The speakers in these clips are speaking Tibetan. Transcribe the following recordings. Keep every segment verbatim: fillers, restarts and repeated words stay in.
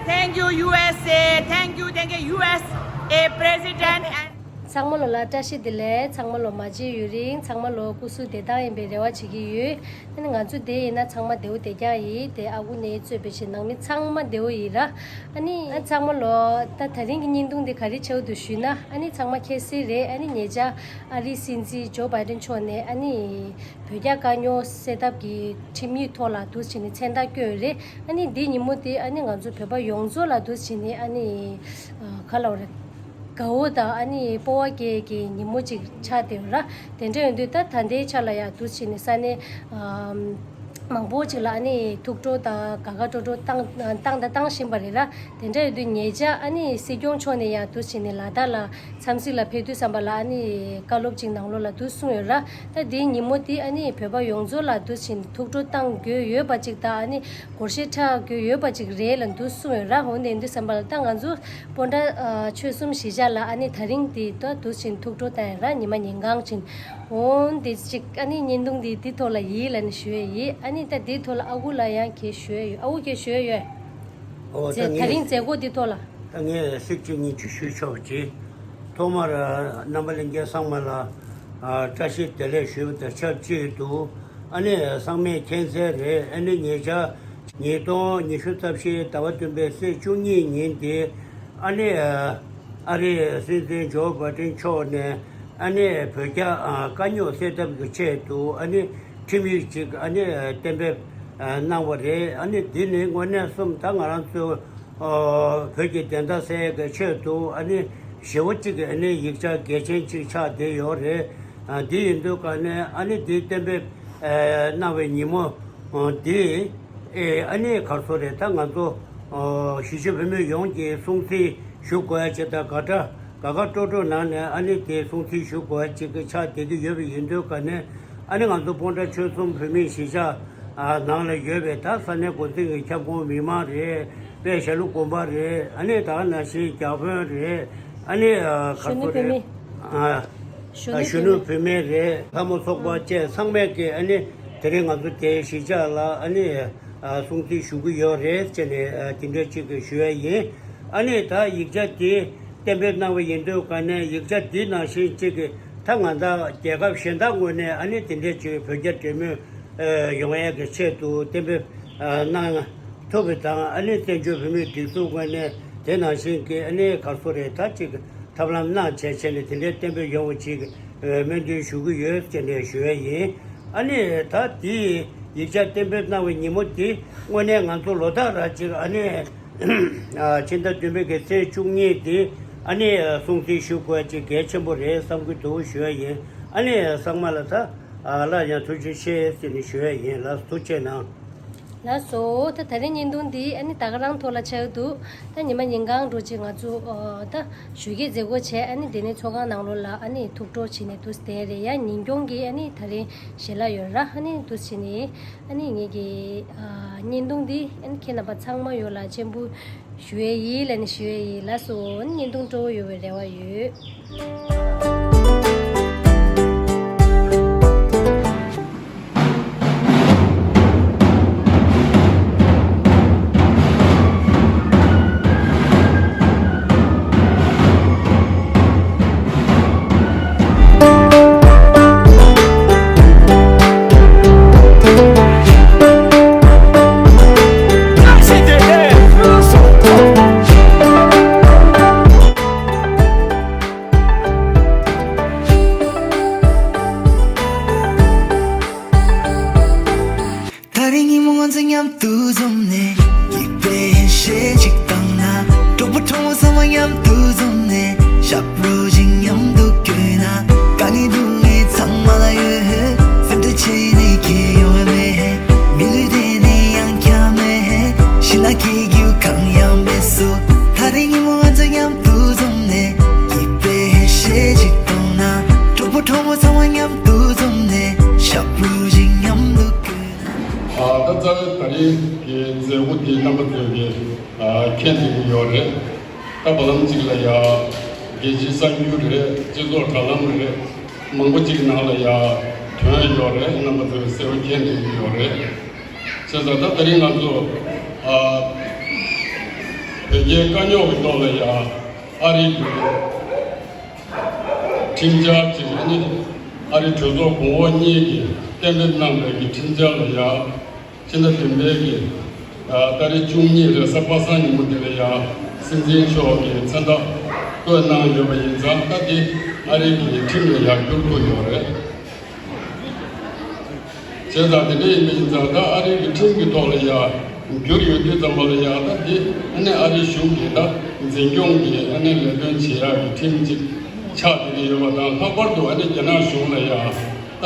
Thank you, U S A. Thank you, thank you, U S A President and ཚང་མ་ལོ་ལ་བཀྲ་ཤིས་བདེ་ལེགས། ཚང་མ་ལོ་མ་མཇལ་ཡུན་རིང་། ཚང་མ་ལོ་སྐུ་གཟུགས་བདེ་ཐང་ཡིན་པའི་རེ་བ་བྱེད་ཀྱི་ཡོད། ཨ་ནི་ང་ཚོ་དེ་ཡིན་ན་ཚང་མ་བདེ་བོ་བདེ་རྐྱང་ཡིན། དེ་ཨ་ཁུ་ནས་གཙོས་པའི་ཞིང་ནང་མི་ཚང་མ་བདེ་བོ་ཡིན་ར། ཨ་ནི་ཚང་མ་ལོ་ད་ད་རིང་གི་བརྙན་ཐུང་འདི་ག་རེ་ཆགས་འདུག་ཞུས་ན། ཨ་ནི་ཚང་མ་མཁྱེན་གསལ་རེད། ཨ་ནི་ཉེ་ཆར་ཨ་རིའི་སྲིད་འཛིན་ཇོ་བྷའི་ཏིན་མཆོག་ནས་ཨ་ནི་བོད་རྒྱ་དཀའ་རྙོག་སེལ་ཐབས་ཀྱི་ཁྲིམས་ཡིག་ཐོག་ལ་འདུག་བྱས་ནས་མཚན་རྟགས་བསྐྱོན་ཡོད་རེད། ཨ་ནི་འདི་ཉིན་མོ་དེ་ཨ་ནི་ང་ཚོ་བོད་པ་ཡོངས་རྫོགས་ལ་འདུག་བྱས་ནས་ཨ་ནི་ག་ལབ་རེད། དགའ་བོ་དང་ཨ་ནི་སྤོབས་པ་སྐྱེ་གི་ཉིན་མོ་ཅིག་ཆགས་བསྡད་ཡོད་ར། དེ་འདྲ་ཡོང་དུས་ད་ད་ལྟའི་ཆ་ལ་ཡང་འདུག་བྱས་ནས་ས་གནས་ཨམ། མང་པོ་ཅིག་ལ་ཨ་ནི་ཐུགས་སྤྲོ་དང་དགའ་དགའ་སྤྲོ་སྤྲོ་བཏང་བཏང་དང་བཏང་བཞིན་པ་རེད་ར། དེ་འདྲ་ཡོད་དུས་ཉེ་ཆར་ཨ་ནི་སྲིད་སྐྱོང་མཆོག་ནས་ཡང་འདུག་བྱས་ནས་ལ་དྭགས་ལ་འཚམས་གཟིགས་ལ་ཕེབས་དུས་ཙམ་པ་ལ་ཨ་ནི་བཀའ་སློབ་ཅིག་ནང་ལོགས་ལ་འདུག་གསུངས་ཡོད་ར། ད་དེའི་ཉིན་མོ་དེ་ཨ་ནི་བོད་པ་ཡོངས་རྫོགས་ལ་འདུག་བྱས་ནས་ཐུགས་སྤྲོ་བཏང་དགོས་ཡོད་པ་ཅིག་དང་ཨ་ནི་སྒོར་གཞས་འཁྲབ་དགོས་ཡོད་པ་ཅིག་རེད་ལབ་འདུག་གསུངས་ཡོད་ར། འོ་དེ་འདུག་བསམ་པ་ལ་ད་ང་ཚོ་སྤོན་ཊ་ཆོལ་གསུམ་གཞིས་ཆགས་ལ་ཨ་ནི་ད་རིང་དེ་ད་འདུག་བྱས་ནས་ཐུགས་སྤྲོ་བཏང་ཡོད་ར། ཉི་མ་ཉིན་གང་ཅིག་འོ་དེ་ཅིག་ཨ་ནི་བརྙན་ཐུང་དེ་དེ་ཐོག་ལ་ཡིན་ལབ་ནས་ཞུ་ཡས་ཡིན། ཨ་ནི་ད་དེ་ཐོག་ལ་ཨ་ཁུ་ལ་ཡང་གལ་ཞུ་ཡས་ཡོད། ཨ་ཁུ་གལ་ཞུ་ཡས་ཡོད། ཨོ་ད་ད་ངས་རིང་མཛད་སྒོ་འདི་ཐོག་ལ། ད་ངས་ཚིག་གཅིག་གཉིས་ཅིག་ཞུ་ཆོག་ཅིག་ཐོག་མར་རྣམ་པ་ལྷན་རྒྱས་ཚང་མ་ལ་ཨ་བཀྲ་ཤིས་བདེ་ལེགས་ཞུ་བ་དང་ཆབས་ཅིག་ཏུ། ཨ་ནི་ཚང་མས་མཁྱེན་གསལ་རེད། ཨ་ནི་ཉེ་ཆར་ཉིས་སྟོང་ཉི་ཤུ་རྩ་བཞི་ཟླ་བ་བདུན་པའི་ཚེས་བཅུ་གཉིས་ཉིན་དེ་ཨ་ནི་ཨ་རིའི་སྲིད་འཛིན་ཇོ་བྷའི་ཏིན་མཆོག་ནས་ཨ་ནི་བོད་རྒྱ་དཀའ་རྙོག་སེལ་ཐབས་ཀྱི་ཆེད་དུ་ཨ་ནི་ཁྲིམས་ཡིག་ཅིག་ཨ་ནི་གཏན་འབེབས་གནང་བ་རེད། ཨ་ནི་འདི་ནི་དངོས་གནས་སོམ་ད་ང་རང་ཚོ་བོད་ཀྱི་བདེན་མཐའ་གསལ་ཡག་གི་ཆེད་དུ་ཨ་ནི་ཞེ་བོ་གཅིག་གི་ཨ་ནི་ཡིག་ཆ་གལ་ཆེན་གཅིག་ཆགས་བསྡད་ཡོད་རེད། འདི་ཡིན་དུས་ཀ་ནས་ཨ་ནི་འདི་གཏན་འབེབས་གནང་བའི་ཉིན་མོ་འདི་ཨ་ནི་ག་རེ་ཟེར་རེད། ད་ང་ཚོ་གཞིས་བྱེས་བོད་མི་ཡོངས་ཀྱིས་སྲུང་བརྩི་ཞུ་དགོས་ཡ་ཅིག་དང་དགའ་དྲག་དགའ་དགའ་སྤྲོ་སྤྲོ་ནང་ནས་ཨ་ནི་དེ་སྲུང་བརྩི་ཞུ་དགོས་ཡ་ཅིག་གི་ཆགས་བསྡད་ཀྱི་ཡོད་པ་ཡིན་དུས་ཀ་ནས། ཨ་ནི་ང་ཚོ་སྤོན་ཊ་ཆོལ་གསུམ་བོད་མིའི་གཞིས་ཆགས་ནང་ལ་ཡོད་པའི་ད་ས་གནས་འགོ་འཛིན་གྱི་ཁྱབ་ཁོངས་མི་མང་རེད། དཔལ་ཞྭ་ལུ་དགོན་པ་རེད། ཨ་ནི་ད་ག་ནང་བཞིན་བརྒྱ་དཔོན་རེད། ཨ་ནི་ག་རེ་ཟེར་རེད། གཞོན་ནུ་བོད་མི་རེད། ལྷ་མོ་ཚོགས་པ་བཅས་ཚང་མས་ཀྱི་ཨ་ནི་དེ་རིང་ང་ཚོ་དེའི་གཞིས་ཆགས་ལ་ཨ་ནི་སྲུང་བརྩི་ཞུ་གི་ཡོད་རེད་ཅེས་ནས་དེ་འདྲ་གཅིག་གི་ཞུ་ཡ་ཡིན། ཨ་ནི་ད་ཡིག་ཆ་དེ་གཏན་འབེབས་གནང་བ་ཡིན་དུས་ཀ་ནས་ཡིག་ཆ་འདི་ནང་བཞིན་གཅིག་གི་ད་ང་ད་རྒྱལ་ཁབ་གཞན་དག་ངོས་ནས་ཨ་ནི་དེ་འདྲས་ཅིག་བོད་རྒྱ་འབྲེལ་མོལ་ཡོང་ཡས་ཀྱི་ཆེད་དུ་གཏན་འབེབས་གནང་ཐུབ་པ་དང་། ཨ་ནི་བཙན་བྱོལ་བོད་མིའི་སྒྲིག་འཛུགས་ངོས་ནས་དེ་ནང་བཞིན་གྱི་ཨ་ནི་ག་རེ་ཟེར་རེད། ད་ཅིག་ཐབས་ལམ་གནང་བྱས་བྱས་ནས་དེ་འདྲས་གཏན་འབེབས་ཡོང་བ་ཅིག་སྨོན་འདུན་ཞུ་གི་ཡོད་ཅེས་ནས་ཞུ་ཡས་ཡིན། ཨ་ནི་ད་དེ་ཡིག་ཆ་གཏན་འབེབས་གནང་བའི་ཉིན་མོ་དེ་དངོས་གནས་ང་ཚོ་ལོ་ལྟར་ར་ཅིག་ཨ་ནི། ཕྱི་ཟླ་བདུན་པའི་གི་ཚེས་བཅུ་གཉིས་དེ་ཨ་ནི་སྲུང་བརྩི་ཞུ་དགོས་ཅིག་གལ་ཆེན་པོ་རེད་བསམ་གྱི་འདུག་ཞུ་ཡ་ཡིན། ཨ་ནི་ཚང་མ་ལ་ད་སླར་ཡང་ཐུགས་རྗེ་ཆེ་ཟེར་ནས་ཞུ་ཡ་ཡིན། ལགས་སོ། ཐུགས་རྗེ་གནང་། ལགས་སོ། ད་ད་རིང་བརྙན་ཐུང་འདི་ཨ་ནི་ད་ག་རང་ཐོག་ལ་ཆགས་འདུག་ད་ཉི་མ་ཉིན་གང་འགྲོ་ཅིག་ང་ཚོ་ད་ཞོགས་ཀས་མཛད་སྒོ་བྱས། ཨ་ནི་དེ་ནས་ཚོགས་ཁང་ནང་ལོགས་ལ་ཨ་ནི་ཐུགས་སྤྲོ་བྱས་ནས་འདུག་བསྡད་རེད། ཡ་ཉིན་གུང་གི་ཨ་ནི་ད་རིང་ཞལ་ལག་ཡོད་ར། ཨ་ནི་འདུག་བྱས་ནས། ཨ་ནི་ངེད་ཀྱི་ཨ་བརྙན་ཐུང་འདི་ཨ་ནི་ཁྱེད་རྣམ་པ་ཚང་མ་ཡོངས་ལ་སྤྱན་འབུལ་ཞུ་ཡས་ཡིན་ལབ་ནས་ཞུ་ཡས་ཡིན། ལགས་སོ། ཨ་ནི་བརྙན་ཐུང་སྤྲོ་བོ་ཡོང་བའི་རེ་བ་ཡོད། ད་རིང་ཉིན་མོ་ང་ཚོ་མཉམ་དུ་འཛོམས་ནས། སྐྱིད་པའི་ཡེ་ཤེས་ཅིག་བཏང་ན། གྲོགས་པོ་གྲོགས་མོ་ཚང་མ་མཉམ་དུ་འཛོམས་ནས། ཞབས་བྲོ་ཅིག་མཉམ་དུ་བརྐྱངས་ན། དཀའ་ངལ་སྡུག་བསྔལ་ཚང་མ་ལ་ཡོད། སེམས་ཁྲལ་བྱས་ནས་ཁྱད་ཡོང་བ་མེད། མི་ལུས་དེ་ནི་ཡང་བསྐྱར་མེད། ཕྱི་ནང་སྐྱིད་སྡུག་གང་ཡང་མེད་སོ། ད་རིང་ཉིན་མོ་ང་ཚོ་མཉམ་དུ་འཛོམས་ནས། སྐྱིད་པའི་ཡེ་ཤེས་ཅིག་བཏང་ན། གྲོགས་པོ་གྲོགས་མོ་ཚང་མ་མཉམ་དུ་འཛོམས་ནས། ཞབས་བྲོ་ཅིག་མཉམ་དུ་བརྐྱངས་ན། ཨ། ད་རྩ་བའི་ད་རིང་གི་མཛད་སྒོ་འདི་རྣམ་པ་ཚོས་ཀྱིས་ཨ་མཁྱེན་བསྡད་ཀྱི་ཡོད་རེད། ད་བར་ལམ་གཅིག་ལ་ཡ་རྒྱལ་སྤྱིའི་གསར་འགྱུར་རེད། སྤྱི་ཚོགས་དྲ་ལམ་རེད། མང་པོ་གཅིག་ནང་ལ་ཡ་ཐོན་ཡོད་རེད། རྣམ་པ་ཚོས་གསལ་པོ་མཁྱེན་བསྡད་ཀྱི་ཡོད་རེད། བྱས་ཙང་ད་ད་རིང་ང་ཚོ་ཨ་ བོད་རྒྱའི་དཀའ་རྙོག་གི་ཐོག་ལ་ཡང་ཨ་རི་གི་ཁྲིམས་འཆར་གཅིག་ཨ་ནི་ཨ་རི་གྲོས་ཚོགས་གོང་འོག་གཉིས་ཀྱིས་གཏན་འབེབས་གནང་བའི་གི་ཁྲིམས་འཆར་ལ་ཡང་ཕྱི་ཟླ་བདུན་པའི་གི་ཨ་ཏ་རིག་བཅུ་གཉིས་རེས་གཟའ་པ་སངས་ཉིན་མོ་དེ་ལ་ཡང་སྲིད་འཛིན་མཆོག་གིས་མཚན་རྟགས་བཀོད་གནང་ཡོད་པ་ཡིན་ཙང་། ད་དེ་ཨ་རི་གི་ཁྲིམས་ལ་ཡང་བསྒྱུར་ཐུབ་ཡོད་རེད། བྱས་ཙང་དེ་འདྲ་ཡིན་པ་ཡིན་ཙང་། ད་ཨ་རི་གི་ཁྲིམས་ཀྱི་ཐོག་ལ་ཡང་འགྱུར་ཡོད་དུས་ཙམ་པ་ལ་ཡང་། ད་དེ་ཨ་ནི་ཨ་རི་གཞུང་གི་ད་འཛིན་སྐྱོང་གི་ཨ་ནི་ལས་དོན་བྱེད་ཡག་གི་ཁྲིམས་གཅིག་ཆགས་བསྡད་ཀྱི་ཡོད་པ་དང་། ལྷག་པར་དུ་ཨ་ནི་རྒྱ་ནག་གཞུང་ལ་ཡང་ད་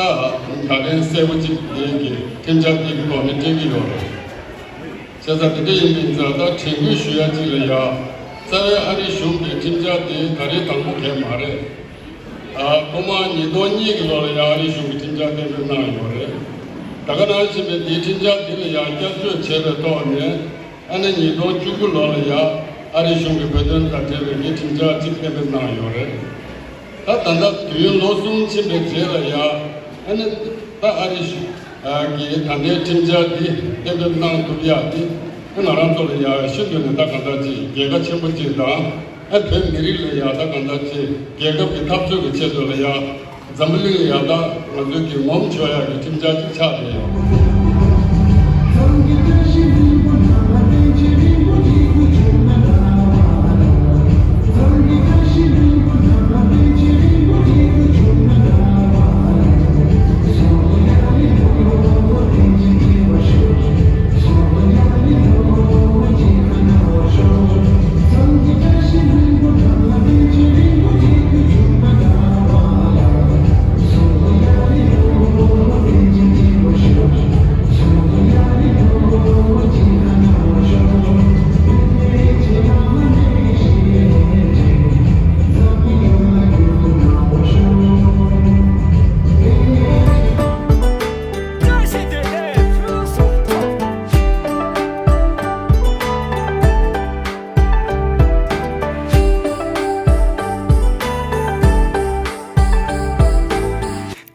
བརྡ་ལན་གསལ་པོ་གཅིག་ལེན་གྱི་ཁྲིམས་འཆར་དེ་གི་ཐོག་ནས་སྤྲད་ཀྱི་ཡོད་རེད། བྱས་ཙང་དེ་འདྲ་ཡིན་པ་ཡིན་ཙང་། ད་དྲན་སྐུལ་ཞུ་ཡ་གཅིག་ལ་ཡང་། རྩ་བའི་ཨ་རི་གཞུང་གི་ཁྲིམས་འཆར་དེ་ད་རེས་དང་པོ་གལ་མ་རེད། ཨ་ཐོག་མར་ཉིས་སྟོང་གཉིས་ཀྱི་ལོ་ལ་ཡང་ཨ་རི་གཞུང་གིས་ཁྲིམས་འཆར་གཏན་འབེབས་གནང་ཡོད་རེད། ད་ག་ནང་བཞིན་པའི་དེའི་ཁྲིམས་འཆར་འདི་ལ་ཡང་བསྐྱར་བཅོས་བྱས་པའི་ཐོག་ནས། ཨ་ནི་ཉིས་སྟོང་བཅུ་དགུ་ལོ་ལ་ཡང་ཨ་རི་གཞུང་གིས་བོད་དོན་དང་འབྲེལ་བའི་གི་ཁྲིམས་འཆར་གཅིག་གཏན་འབེབས་གནང་ཡོད་རེད། ད་ད་ལྟ་དུས་ཡུན་ལོ་གསུམ་ཕྱིན་པའི་རྗེས་ལ་ཡང་། ཨ་ནི་ད་ཨ་རི་གཞུང་གིས་ད་ལྟའི་ཁྲིམས་འཆར་འདི་གཏན་འབེབས་གནང་ཐུབ་ཡག་འདི། ཨ་ང་རང་ཚོ་ལ་ཡང་ཤིན་ཏུ་ནས་ད་གང་ལྟར་ཅིག་རྒྱལ་ཁ་ཆེན་པོ་ཅིག་དང་། ཨ་བོད་མི་རིགས་ལ་ཡང་ད་གང་ལྟར་ཅིག་རྒྱལ་ཁབ་ཀྱི་འཐབ་རྩོད་ཀྱི་ཆེད་དུ་ལ་ཡང་། འཛམ་བུ་གླིང་ལ་ཡང་ད་ང་ཚོའི་གི་ངོམ་ཆོག་ཡག་གི་ཁྲིམས་འཆར་ཅིག་ཆགས་བསྡད་ཡོད།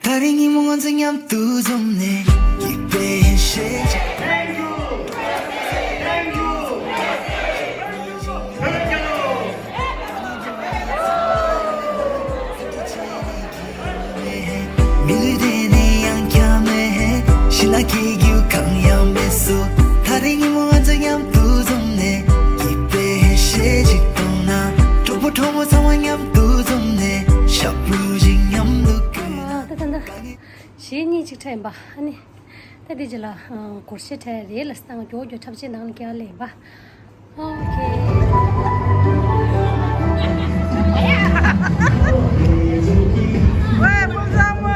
ད་རིང་ཉིན་མོ་ང་ཚོ་མཉམ་དུ་འཛོམས་ནས་སྐྱིད་པའི་ཞལ་ཆེམས། ད་ད་ད། གཞས་གཉིས་ཅིག་འཁྲབ་ཡིན་པ། ཨ་ནི། ད་དེ་རྗེས་ལ་ཨ་སྒོར་གཞས་འཁྲབ་ཡ་རེད་ལ། སང་མགྱོགས་མགྱོགས་འཁྲབ་ཆས་ནང་ལ་འཁྱེར་ལེན་པ། ཨོ་ཁེ། ཝེ་ཕུན་ཚོགས་མ།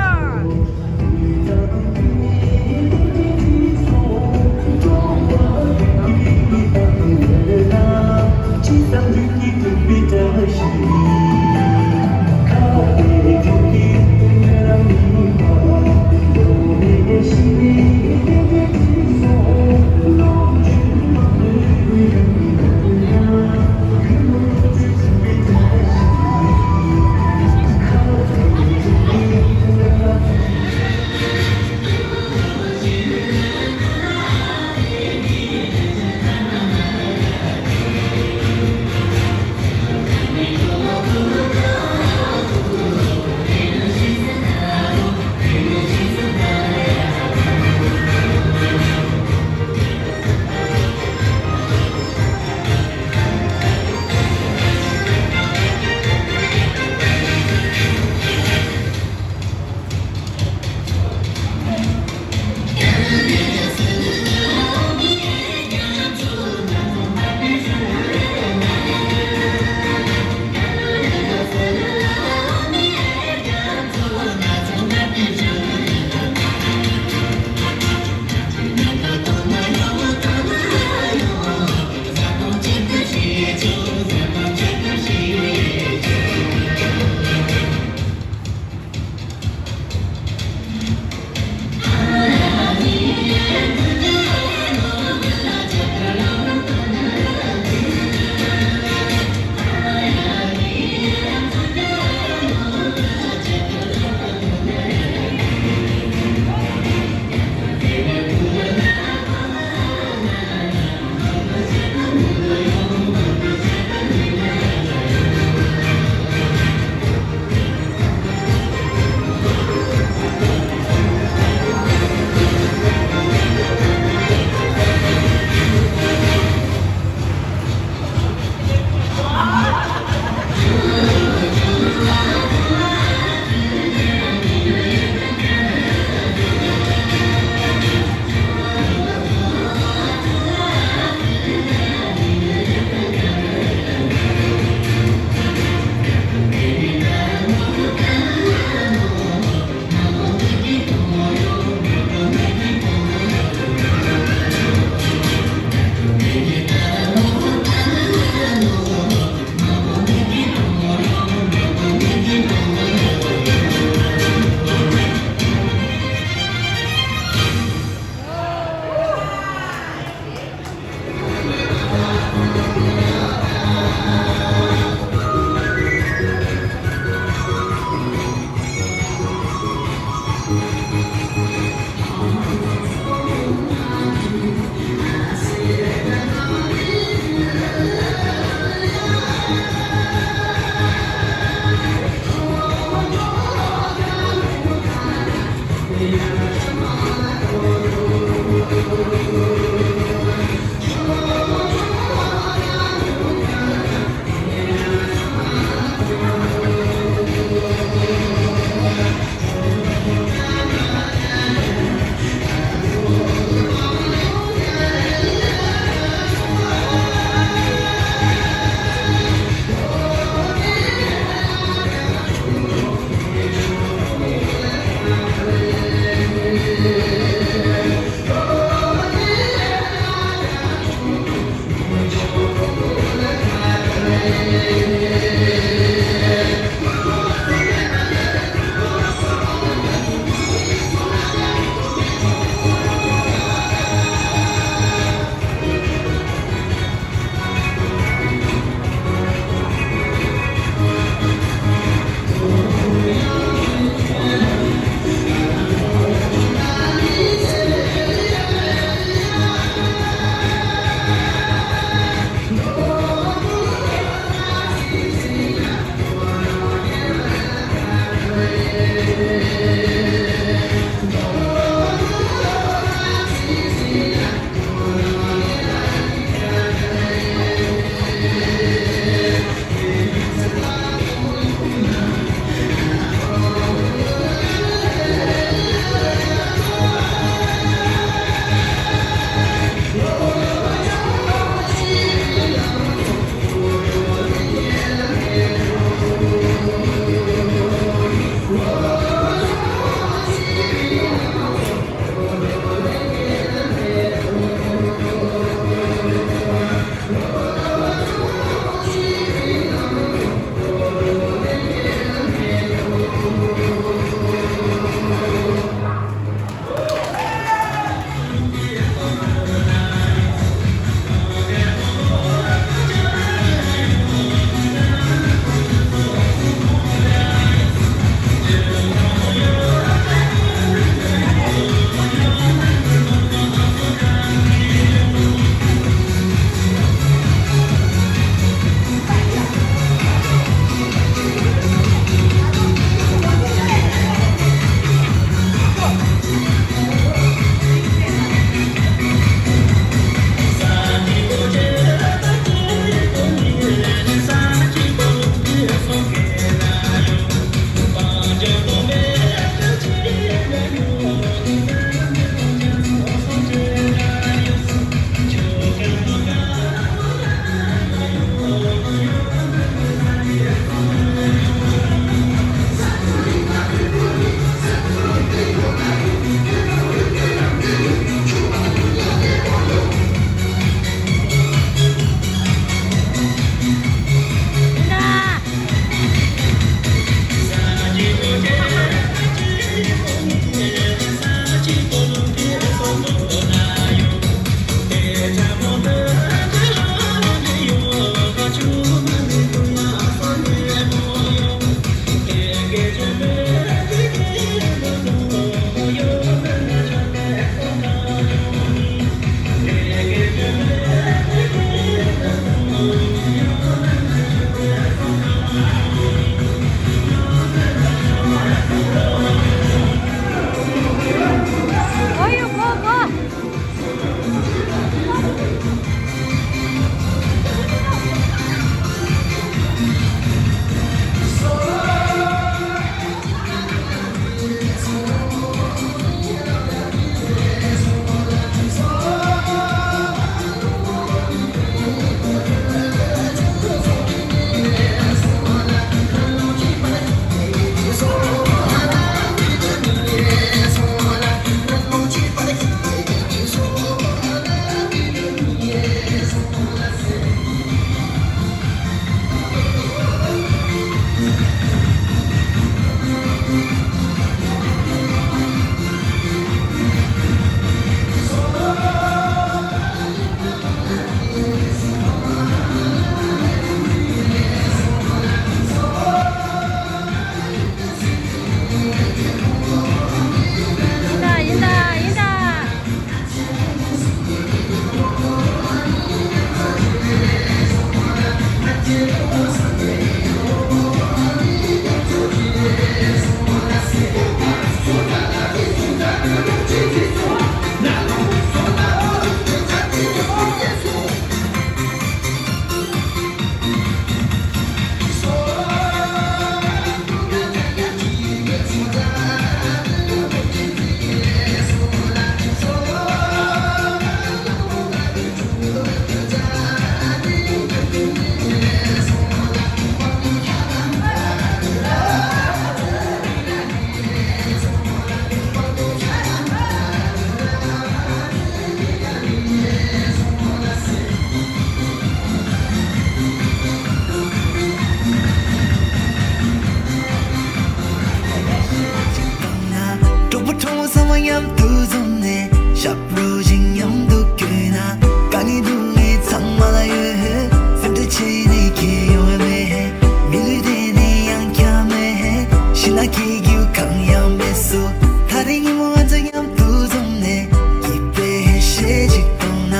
ཞབས་བྲོ་ཞིག་མཉམ་དུ་བརྐྱངས་ན། དཀའ་ངལ་སྡུག་བསྔལ་ཚང་མ་ལ་ཡོད། སེམས་ཁྲལ་བྱེད་ནི་ཁྱོན་ཡོང་བ་མེད། མི་ལུས་དེ་ནི་ཡང་བསྐྱར་མེད། ཤི་ན་སྐྱིད་རྒྱུ་གང་ཡང་མེད་སོ། ད་རེས་ཉིན་མོ་ང་ཚོ་མཉམ་དུ་འཛོམས་ནས། སྐྱིད་པའི་ཞལ་ཞིག་གཏོང་ན།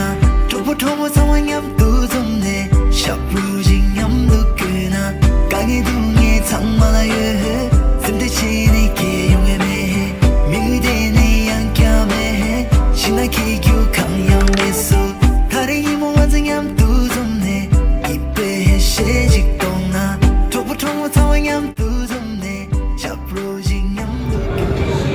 གྲོགས་པོ་གྲོགས་མོ་ཚང་མ་མཉམ་དུ་འཛོམས་ནས། ཞབས་བྲོ་ཞིག་མཉམ་དུ་བརྐྱངས་ན། དཀའ་ངལ་སྡུག་བསྔལ་ཚང་མ་ལ་ཡོད། སེམས་ཁྲལ་བྱེད་ནི་ཁྱོན་ཡོང་བ་མེད། མི་ལུས་དེ་ནི་ཡང་བསྐྱར་མེད། ཤི་ན་སྐྱིད་རྒྱུ་གང་ཡང་མེད་སོ། ད་རེས་ཉིན་མོ་ང་ཚོ་མཉམ་དུ་འཛོམས་ནས། སྐྱིད་པའི་ཞལ་ཞིག་གཏོང་ན། གྲོགས་པོ་གྲོགས་མོ་ཚང་མ་མཉམ་དུ་འཛོམས་ནས། ཞབས་བྲོ་ཞིག་མཉམ་དུ་བརྐྱངས།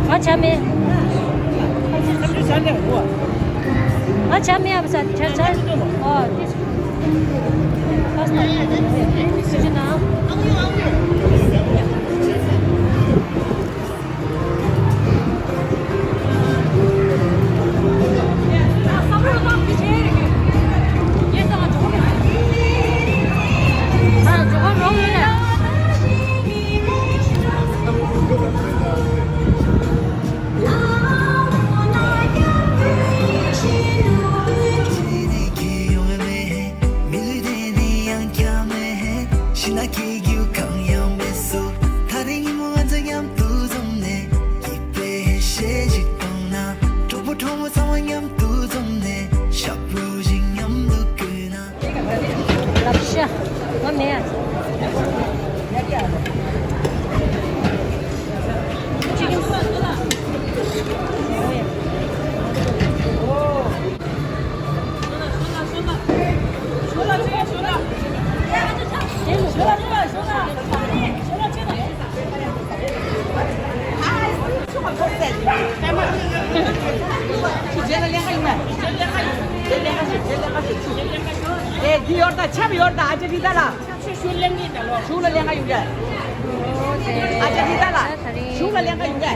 ང་ཆ་མེད། ང་ཆ་མེད་ཨ་བ་ས་ཆ་ཆ། ཨོ་ཏི། མི་ལུས་དེ་ནི་ཡང་བསྐྱར་མེད། ཤི་ན་སྐྱིད་རྒྱུ་གང་ཡང་མེད་སོ། ད་རེས་ཉིན་མོ་ང་ཚོ་མཉམ་དུ་འཛོམས་ནས། སྐྱིད་པའི་ཞལ་ཞིག་གཏོང་ན། གྲོགས་པོ་གྲོགས་མོ་ཚང་མ་མཉམ་དུ་འཛོམས་ནས། ཞབས་བྲོ་ཞིག་མཉམ་དུ་བརྐྱངས་ན། ལབ་ཤ། ང་མེད་ཨ། ཨེ་འདི་ཡོར་ད་ཆབ་ཡོར་ད་ཨ་ཅེ་འདི་ད་ལ། ཤུགས་ལ་ལེན་ག་ཡོང་ག་ཨ་ཅག་ཡིན་ད་ལ། ཤུགས་ལ་ལེན་ག་ཡོང་ག་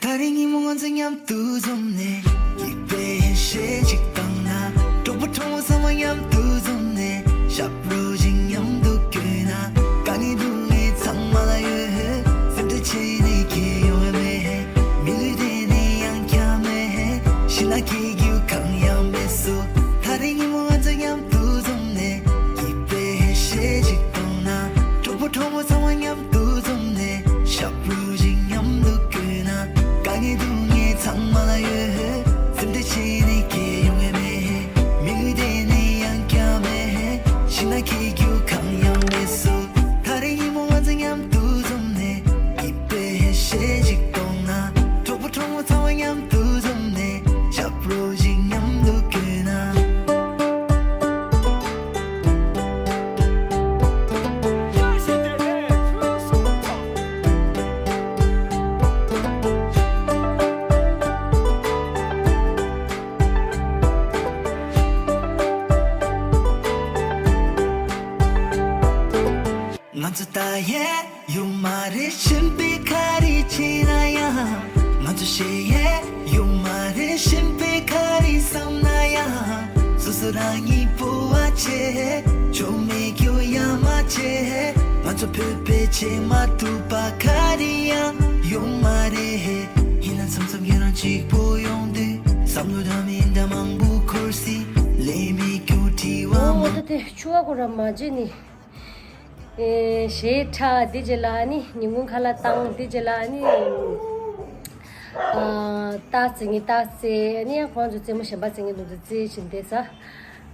ད་རེས་ཉིན་མོ་ང་ཚོ་མཉམ་དུ་འཛོམས་ནས། སྐྱིད་པའི་ཞལ་ཞིག་བཏང་ན། གྲོགས་པོ་གྲོགས་མོ་ཚང་མ་མཉམ་དུ་འཛོམས་ནས། ཞབས་བྲོ་ཞིག་མཉམ་དུ་བརྐྱངས་ན། དཀའ་ངལ་སྡུག་བསྔལ་ཚང་མ་ལ་ཡོད། སེམས་ཁྲལ་བྱེད་ནི་ཁྱོན་ཡོང་བ་མེད། མི་ལུས་དེ་ནི་ཡང་བསྐྱར་མེད། ཤི་ན་སྐྱིད་རྒྱུ་གང་ཡང་མེད་སོ། ད་རེས་ཉིན་མོ་ང་ཚོ་མཉམ་དུ་འཛོམས་ནས། སྐྱིད་པའི་ཞལ་ཞིག་བཏང་ན། གྲོགས་པོ་གྲོགས་མོ་ཚང་མ་མཉམ་དུ་འཛོམས་ནས། ཞབས་བྲོ་ཞིག་མཉམ་དུ་བརྐྱངས་ན། དཀའ་ངལ་སྡུག་བསྔལ་ཚང་མ་ལ་ཡོད། སེམས་ཁྲལ་བྱེད་ནི་ཁྱོན་ཡོང་བ་མེད། མི་ལུས་དེ་ནི་ཡང་བསྐྱར་མེད། ཤི་ན་སྐྱིད་རྒྱུ་གང་ཡང་མེད་སོ། ད་རེས་ཉིན་མོ་ང་ཚོ་མཉམ་དུ་འཛོམས་ནས། སྐྱིད་པའི་ཞལ་ཞིག་གཏོང་ན། གྲོགས་པོ་གྲོགས་མོ་ཚང་མ་མཉམ་དུ་འཛོམས་ནས། ཞབས་བྲོ་ཞིག་མཉམ་དུ་བརྐྱངས་ན། ང་ཚོ་ད་ཡས་ཡོད་མ་རེད། གཞན་པས་ག་རེ་བྱས་ན་ཡང་། ང་ཚོ་ཞེ་ཡས་ཡོད་མ་རེད། གཞན་པས་ག་རེ་བསམ་ན་ཡང་། སོ་སོ་རང་ཉིད་སྤོབས་པ་བྱེད། ཆོ་མེད་སྐྱོ་ཡ་མ་བྱེད། ང་ བོད་པའི་ཆེས་མ་ཐུབ་པ་ག་རེ་ཡང་ཡོད་མ་རེད། ཡིན་ན་མཚམས་མཚམས་ཁྱེད་རང་གཅིག་པོ་ཡོང་དུས་བསམ་བློ་འདྲ་མི་འདྲ་མང་པོ་འཁོར་སྲིད། ལས་མེད་སྐྱོ་དྲི་བ་མང་། ད་དེ་ཆུ་བ་ཁོ་ར་མ་བརྗེད་ནི། ཨེ་ཞེས་ཁྲ་འདི་རྗེས་ལ་ཨ་ནི་ཉིན་གུང་ཁ་ལག་བཏང་། འདི་རྗེས་ལ་ཨ་ནི་ཨ་རྟགས་བརྩི་ངེས་རྟགས་བརྩི། ཨ་ནི་ཡང་ཁོང་ཚོ་རྩེད་མོ་གཞན་པ་རྩེད་ངེས་འདུག་ཚོ་རྩེ་བཞིན་བསྡད་ས།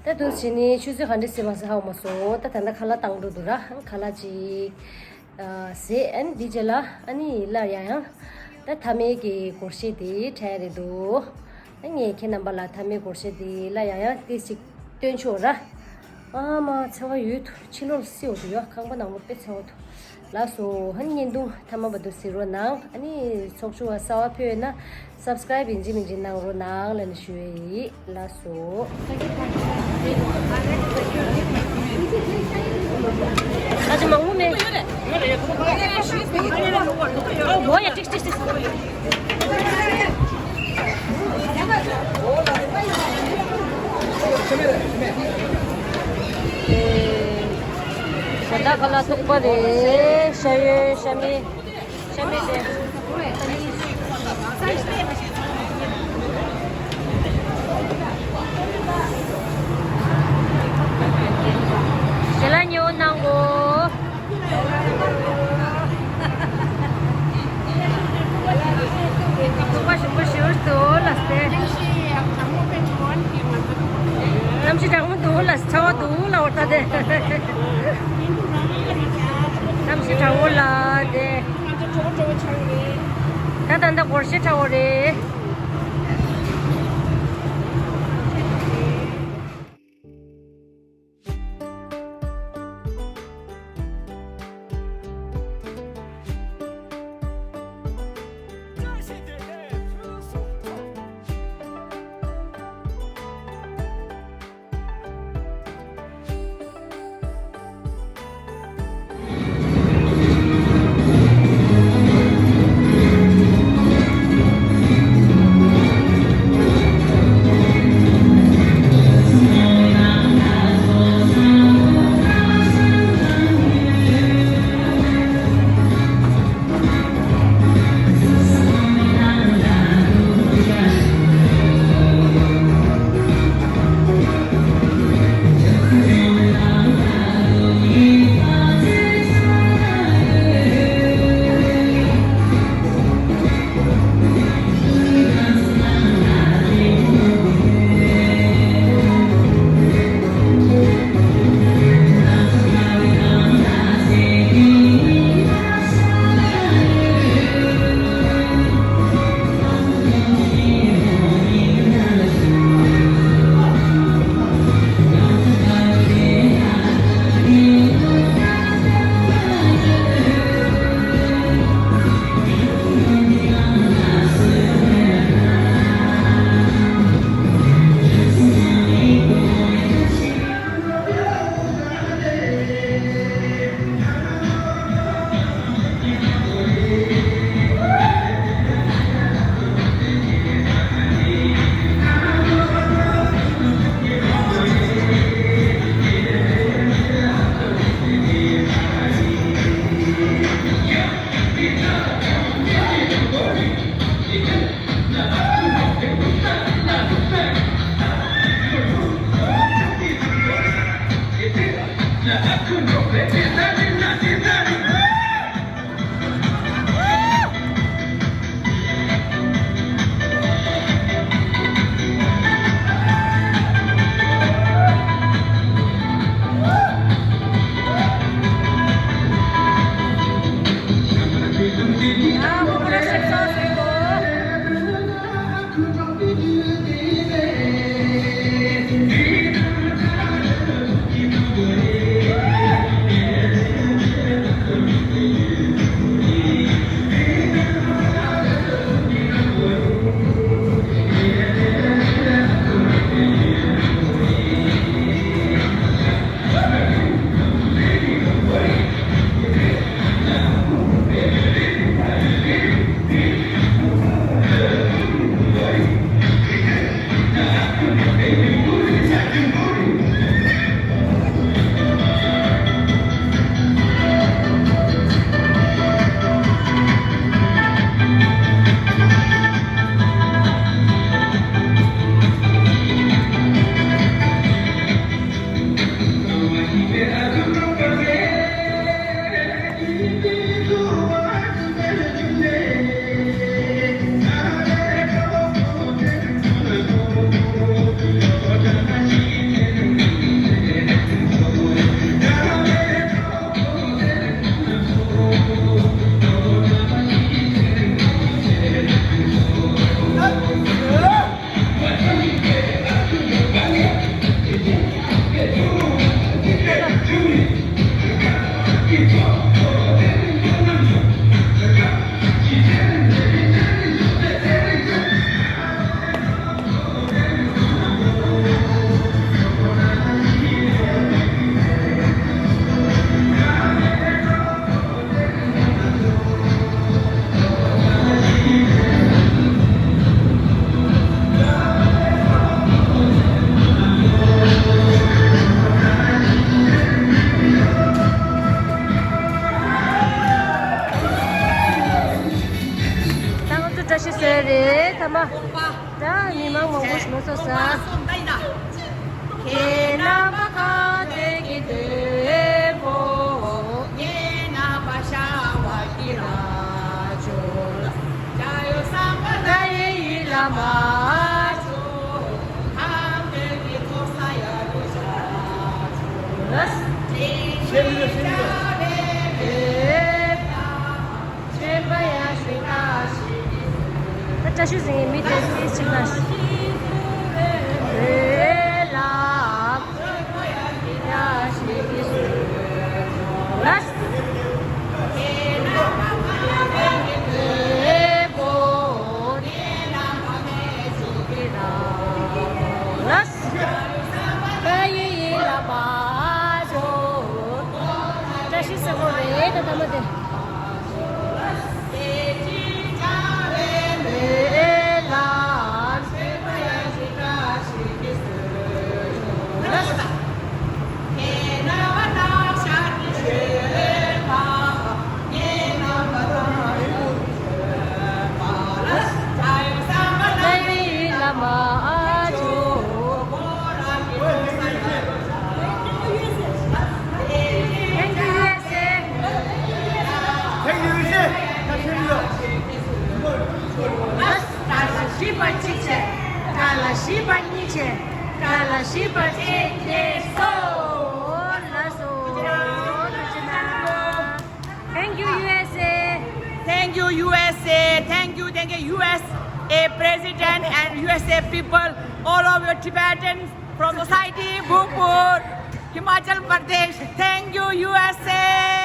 ད་དུ་བྱས་ནས་ཆུ་ཚོད་ག་འདྲ་ཟིན་མ་ཟིན་ཧ་གོ་མ་སོང་། ད་ད་ལྟ་ཁ་ལག་བཏང་འགྲོ་འདུག་ར། ཁ་ལག་ཅིག་ཨ་ཟས། ཨ་ནི་འདི་རྗེས་ལ་ཨ་ནི་སླར་ཡང་ཡང་ད་མཐའ་མའི་གི་སྒོར་གཞས་དེ་འཁྲབ་ཡ་རེད་འདུག་ཨ་ངས་ཁྱེད་རྣམ་པ་ལ་མཐའ་མའི་སྒོར་གཞས་དེ་སླར་ཡང་ཡང་ཏོག་ཙམ་སྟོན་ཆོག་ར། ཨ་མ་ཚ་བ་ཡོད་དོ། ཕྱི་ལོགས་སེའུ་དུ་ཡོད། ཁང་པ་ནང་ལོགས་དཔེ་ཚ་བ་དོ། ལགས་སོ། ཨ་ནི་བརྙན་ཐུང་མཐའ་མ་བར་དུ་གཟིགས་རོགས་གནང་། ཨ་ནི་ཚོགས་ཞུགས་པ་གསར་པ་ཕེབས་ཡོད་ན་སབ་སི་ཀ་རེབ་ཡིན་གཅིག་མིན་གཅིག་གནང་རོགས་གནང་ལབ་ནས་ཞུ་ཡས་ཡིན། ལགས་སོ། ཨ་ཅེ་མང་པོ་མེད། ཨོ་ཡ། ཏིག་ཏིག་ཏིག་ཞྭ་དག་ཁ་ལག་ཐུག་པ་རེད། ཤ་ཡོད། ཤ་མེད། ཤ་མེད་དེ། ཞལ་ལག་ཉོ་གནང་གོ། ཐུག་པ་ཞིམ་པོ་ཞིག་འདུག་ལ་སྟེ། གནམ་གཤིས་གྲང་མོ་འདུག་ལ། ཚ་བ་འདུག་ལ། འོ་ད་དེ། གནམ་གཤིས་གྲང་མོ་ལ་དེ། ད་ད་ད་སྒོར་གཞས་འཁྲབ་པ་རེད། ད་མི་མང་མང་པོ་ཞིག་ལོ་ཚོགས་ས། ཁྱེད་རྣམ་པ་ག་དེ་གི་དེ་བོ། ངེད་རྣམ་པ་ཤ་བ་ཀི་ར་ཅོ་ལ། ཇ་ཡོ་སམ་པ་ད་ཡི་ཡི་ལ་མ་ཅོ། ཧམ་དེ་གི་ཐོ་ས་ཡ་རུ་ཇ་ཅོ་ལ། ཤེས་མི་འདུག་ཤེས་མི་འདུག་ད་བཀྲ་ཤིས་ཟིན་མི་དེ་ཚོ་ཅིག་ལ། བཀྲ་ཤིས་ཟེར་གོ་རེད་ད་ད་མ་དེ། Thank you, U S A. Thank you, U S A. དགྲ་ལ་ཞི་བ་གཅིག་བྱས། དགྲ་ལ་ཞི་བ་གཉིས་བྱས། དགྲ་ལ་ཞི་བ་གཅིག་བྱས་སོ། ལགས་སོ། Thank you, U S A. Thank you, U S A. Thank you, thank you, U S A president and U S A people, all of your Tibetans from society, Bhopal, Himachal Pradesh. Thank you, U S A.